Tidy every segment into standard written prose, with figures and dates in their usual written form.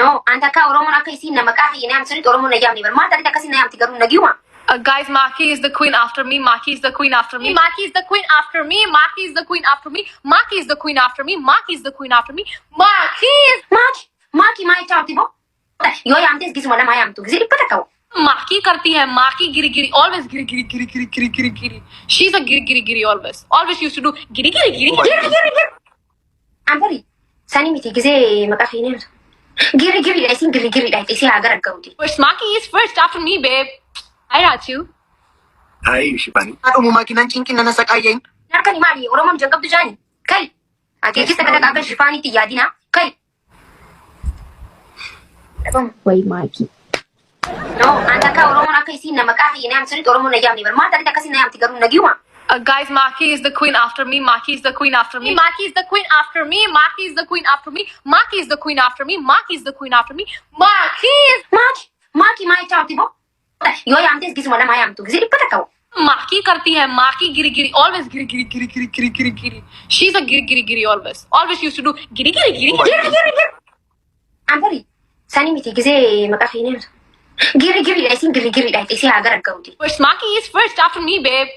No, an takka Oromoon akka isiin na maqaa kiyya na yaamtu sanitti Oromoon na yaamne bar. Maal taatee akkasiin na yaamti garuu nagiyuma. Guys, Maki is the queen after me. Maki is the queen after me. Maki is the queen after me. Maki is the queen after me. Maki is the queen after me. Maki is the queen after me. Maki is Maaki maaki maa jechaa jirti boo? Yoo yaamtes gisuma lama yaamtu gisee 100 ta'u. Maki करती है Maki giri giri always giri giri giri giri giri giri giri. She's a giri giri giri always. Always used to do giri giri giri. Giri giri giri. An bari sani miti gisee maqaa kiyya na yaamtu. Giri giriidha isiin giri giriidha isii haa garaggaruuti. First, Maki is first after me, babe. I got you. Hi Shivani. Haadhumu makiinaan cinqina na saqaayyeen. Harkani maali Oromoon jan qabdu jaani? Kai. Ati keessa kana akka shifaanitti yaadina. Kai. Way maakii. No, an takka Oromoon akka isiin na maqaa kiyya na yaamtu sanitti Oromoon na yaamne bar. Maal taatee akkasiin na yaamti garuu nagiyuma. Guys, Maki is the queen after me. Maki is the queen after me. Maki is the queen after me. Maki is the queen after me. Maki is the queen after me. Maki is the queen after me. Maki is Maaki maaki maa jechaa jirti boo? Yoo yaamtes gisuma lama yaamtu gisee 100 ta'u. Maki करती है Maki giri giri always giri giri giri giri giri giri giri. She's a giri giri giri always. Always used to do giri giri giri. Giri giri giri. An bari sani miti gisee maqaa kiyya na yaamtu. Giri giriidha isiin giri giriidha isii haa garaggaruuti. First, Maki is first after me, babe.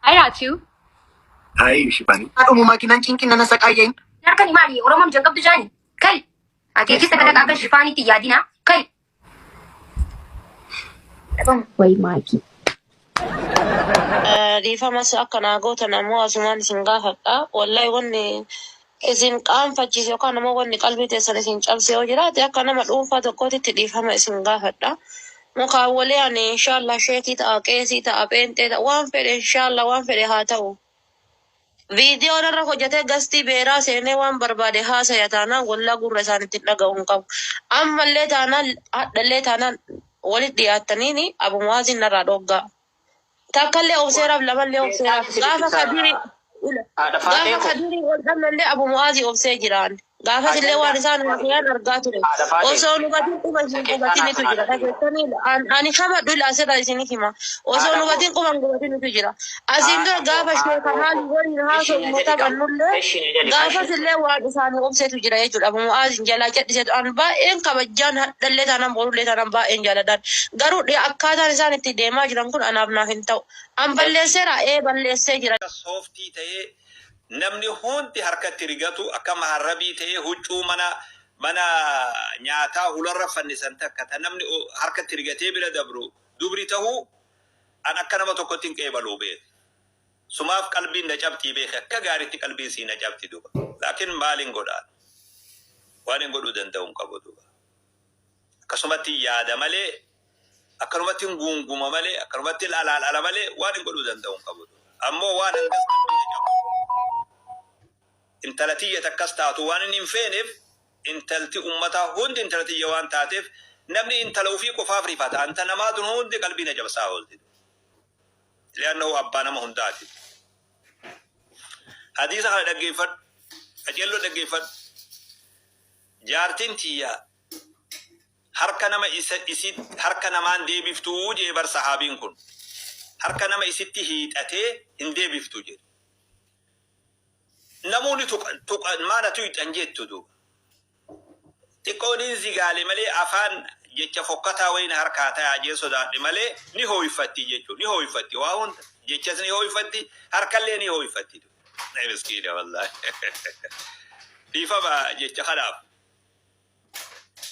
I got you. Hi Shivani. Haadhumu makiinaan cinqina na saqaayyeen. Harkani maali Oromoon jan qabdu jaani? Kai. Ati keessa kana akka shifaanitti yaadina. Kai. Way maakii. Dhiifamas akka naa gootan ammoo asumaan isin gaafadha. Wallahi wanni isin qaanfachiise yookaan ammoo wanni qalbii teessan isin cabse yoo jiraate akka nama dhuunfaa tokkootitti dhiifama isin gaafadha. Mukaawwalee ani inshallah sheekii ta'a, qeesii ta'a, pheenxee ta'a, waan fedhe inshallah waan fedhe haa ta'u. Viidiyoon irra hojjetee gastii beeraa seenee waan barbaade haasaya taanaan wallaa gurra isaanitti hin dhaga'u hin qabu. Ammallee taanaan hadhallee taanaan walitti dhiyaattaniini abumaaziin narraa dhoggaa. Takkallee obseeraaf lamallee obseeraaf gaafa kadirii Haadha Faaxee gaafa ko. kadirii wal dhabnallee abu mu'aazii obsee jiraan. Gaafas illee waan isaan haasayan argaa ture. Haadha Faaxee. Osoo nu gatiin quba hin qubatinitu jira. Dhageessanii ani hamadhu ila asirraa isinif hima. Osoo nu gatiin quba hin qubatinitu jira. Asiin dura gaafa sheekamaan waliin haasofnu taphannullee gaafas illee waan isaanii obseetu jira jechuudha. Abu Mu'aazin jalaa cadhiseetu an baay'een kabajaan hadhallee taanaan borullee taanaan baay'een jaaladhaan. Garuu akkaataan isaan itti deemaa jiran kun anaaf naaf hin ta'u. An balleesseera ee balleessee jira. Sooftii ta'ee namni hundi harkatti rigatu akka maharrabii ta'ee huccuu mana mana nyaataa hularra fannisan takka ta namni harkatti rigatee bira dabru dubri tahuu an akka nama tokkotti hin qeebaluu beeku. Sumaaf qalbiin na cabxii beeke akka gaariitti qalbiin sii na cabti duba. Laakiin maaliin godhaan? Waan hin godhuu danda'u hin qabu duba. Akkasumatti yaada malee akkanumatti hin guunguma malee akkanumatti alaal ala malee waan hin godhuu danda'u hin qabu duba. Ammoo waan hangas qalbii na cabsu. Intala tiyya takkas taatu waan inni hin feeneef intalti ummataa hundi intala tiyya waan taateef namni intala ofii qofaaf rifata. Anta namaa tun hundi qalbii na cabsaa oolti. Li'annahu abbaa nama hundaati. Hadiisa kana dhaggeeffadhu. Qajeelloo dhaggeeffadhu. Jaartiin tiyya harka nama isa isi harka namaan deebiftuu jee bar sahaabiin kun. Harka nama isitti hiixatee hin deebiftu jedhe. Namoonni tuqa tuqa maana tuyxan jettu duuba. Xiqqooniin zigaale malee afaan jecha fokkataa wayiin harkaa tayaa jee sodaadhe malee ni hooyfatti jechuudha. Ni hooyfatti waa hunda. Jechas ni hooyfatti harkallee ni hooyfatti. Miskiina wallaahi. Dhiifama jecha kanaaf.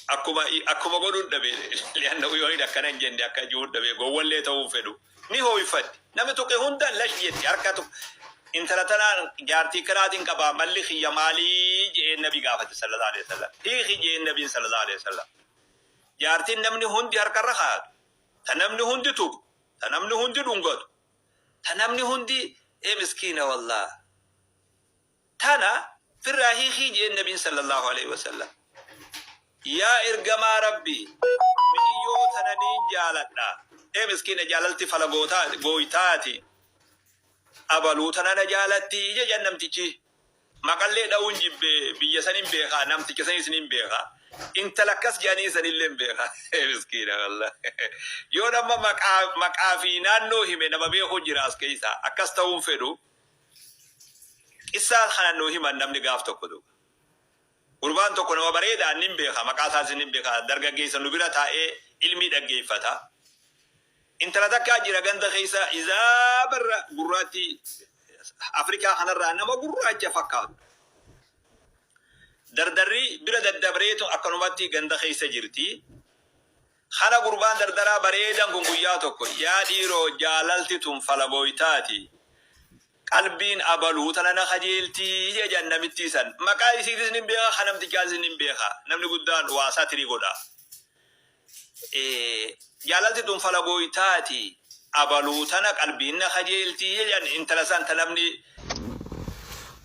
Akkuma akkuma godhuun dhabe li'anna yoo inni akkana hin jenne akka jiruun dhabe gowwallee ta'uu fedhu ni hooyfatti. Namni tuqe hunda lash jetti harka tuq. Intala tanaan jaartii kanaatiin qabaa malli kiyya maalii je'een nabi gaafate sallallahu alaihi wasallam. Hiiki je'een nabiin sallallahu alaihi wasallam. Jaartiin namni hundi harkarra kaa'atu. Ta namni hundi tuqu. Ta namni hundi dhungatu. Ta namni hundi ee miskiina wallah. Tana firraa hiikii je'een nabiin sallallahu alaihi wasallam. Yaa ergamaa Rabbii mi'iyyoo tana niin jaaladha. Ee miskiina jaalalti fala gooytaati. Abaluu tana na jaalatti jedhan namtichi. Maqallee dha'uun jibbe biyya sanin beekaa namticha sanis nin beekaa. Intala akkas jedhanii sanillee hin beekaa. Ee miskiina wallah. Yoo nama maqaa maqaa fi naannoo hime nama beeku jira as keessa. Akkas ta'uun fedhu. Qissaa kana nuu himan namni gaaf tokko duuba. Gurbaan tokko nama bareedaa nin beeka, maqaa isaas nin beeka, dargaggeessa nu bira taa'ee ilmii dhaggeeffata. Intala takkaa jira ganda keessa izaabarra gurraatti Afrikaa kanarraa nama gurraacha fakkaatu. Dardarri bira daddabreetu akkanumatti ganda keessa jirti. Kana gurbaan dardaraa bareedan kun guyyaa tokko yaa dhiiroo jaalalti tun falagooytaati. Qalbiin abaluu tana na kajeeltii jedhan namittii san. Maqaa isiitis nin beeka kan namtichaas nin beeka. Namni guddaan waa satiri godha. Jaalalti tun falagooytaati. Abaluu tana qalbiin na kajeeltii jedhan intala san ta namni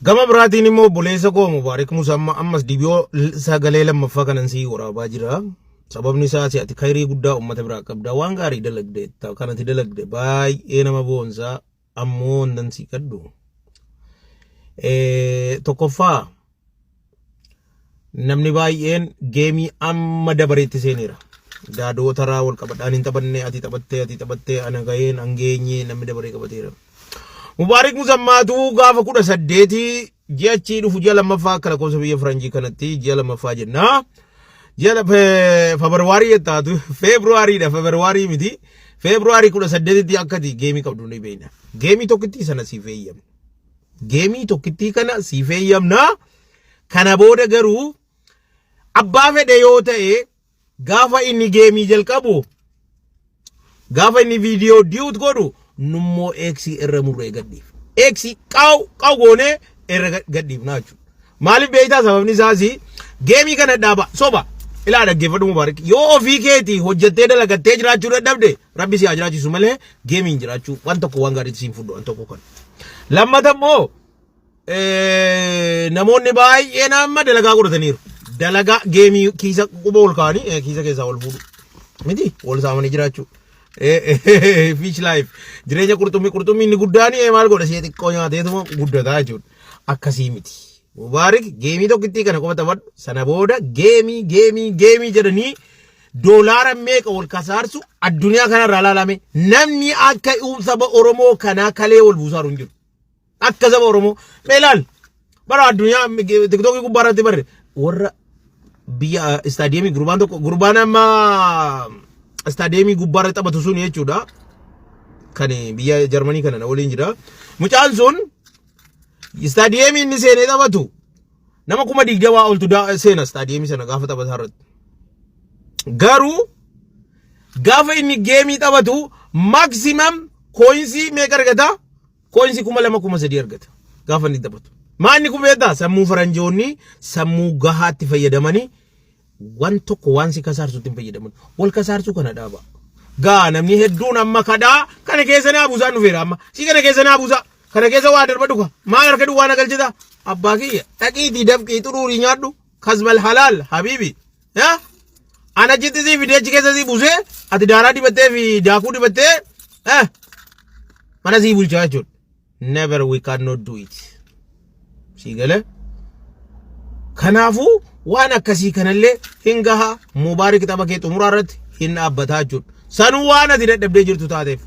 Gama biraatiin immoo obboleessa koo Mubaarik Musamma ammas dibiyoo sagalee lammaffaa kanan sii waraabaa jira. Sababni isaas ati kayrii guddaa uummata biraa qabda. Waan gaarii dalagde kanati dalagde baay'ee nama boonsaa ammoo wannan sii qaddu. Tokkoffaa namni baay'een geemii amma dabareetti seeneera. Daadoo taraa wal qabadhaan hin taphanne ati taphattee ati taphattee ana gaheen an geenye namni dabaree qabateera. Mubaarik Musammaatuu gaafa 18 ji'achii dhufu ji'a lammaffaa akka lakkoofsa biyya faranjii kanatti ji'a lammaffaa jenna. Ji'a Feebruwaarii jettaatu Feebruwaariidha Feebruwaarii miti. Feebruwaarii 18tti akkati geemii qabdu ni beekna. Geemii tokkittii sana siif eeyyamna. Geemii tokkittii kana siif eeyyamna. Kana booda garuu abbaa fedhe yoo ta'e gaafa inni geemii jalqabu gaafa inni viidiyoo duet godhu nummoo eeksii irra murree gadhiif. Eeksii qaw qaw goonee irra gadhiifna jechuudha. Maaliif beektaa sababni isaas geemii kana dhaaba soba ilaa dhaggeeffadhu Mubaarak yoo ofii keetii hojjettee dalagattee jiraachuu dadhabde rabbi si haa jiraachisu malee geemiin jiraachuu waan tokko waan gaariitti siin fudhu waan tokko kan. Lammata immoo namoonni baay'een amma dalagaa godhataniiru. Dalagaa geemii kiisa quba ol kaa'anii kiisa keessaa ol fuudhu. Miti wal saamanii jiraachuu. Fish life jireenya qurxummii qurxummii inni guddaan maal godha ishee xiqqoo nyaateetuma guddataa jechuudha. Akkasii miti. Mubaarik geemii tokkittii kana qofa taphadhu sana booda geemii geemii geemii jedhanii doolaara meeqa wal kasaarsu addunyaa kanarraa ilaalame namni akka saba Oromoo kanaa kalee wal buusaaru hin jiru. Akka saba Oromoo. Mee ilaal. Bara addunyaa tiktookii gubbaa irratti barre warra biyya istaadiyeemii gurbaan tokko gurbaan amma istaadiyeemii gubbaa irratti taphatu sun jechuudha. Kan biyya Jarmanii kana na waliin jira. Mucaan sun istaadiyeemii inni seenee taphatu nama 20,000 oltu seena istaadiyeemii sana gaafa taphataa irratti. Garuu gaafa inni geemii taphatu maximum coinsii meeqa argata? Coinsii 2000 3000 argata gaafa inni taphatu. Maanni kun beektaa sammuu faranjoonni sammuu gahaatti fayyadamanii waan tokko waan si kasaarsutti hin fayyadaman. Wal kasaarsuu kana dhaaba. Gaa namni hedduun amma kadhaa kana keessa naa buusaa dhufeera amma. Si kana keessa naa buusaa. Kana keessa waa darba dhuka. Maal harka duwwaa na galchita? Abbaa kiyya dhaqiitii dafqii xuruurii nyaadhu. Kasbal halaal habiibi. Yaa? Ana achitti sii fidee achi keessa sii buusee ati daaraa dibattee fi daakuu dibattee eh, mana sii bulchaa jechuudha. Never we cannot do it. Sii galee? Kanaafuu waan akkasii kanallee hin gahaa mubaarik tapha kee xumuraa irratti hin dhaabbataa jechuudha. Sanuu waan ati dadhabdee jirtu taateef.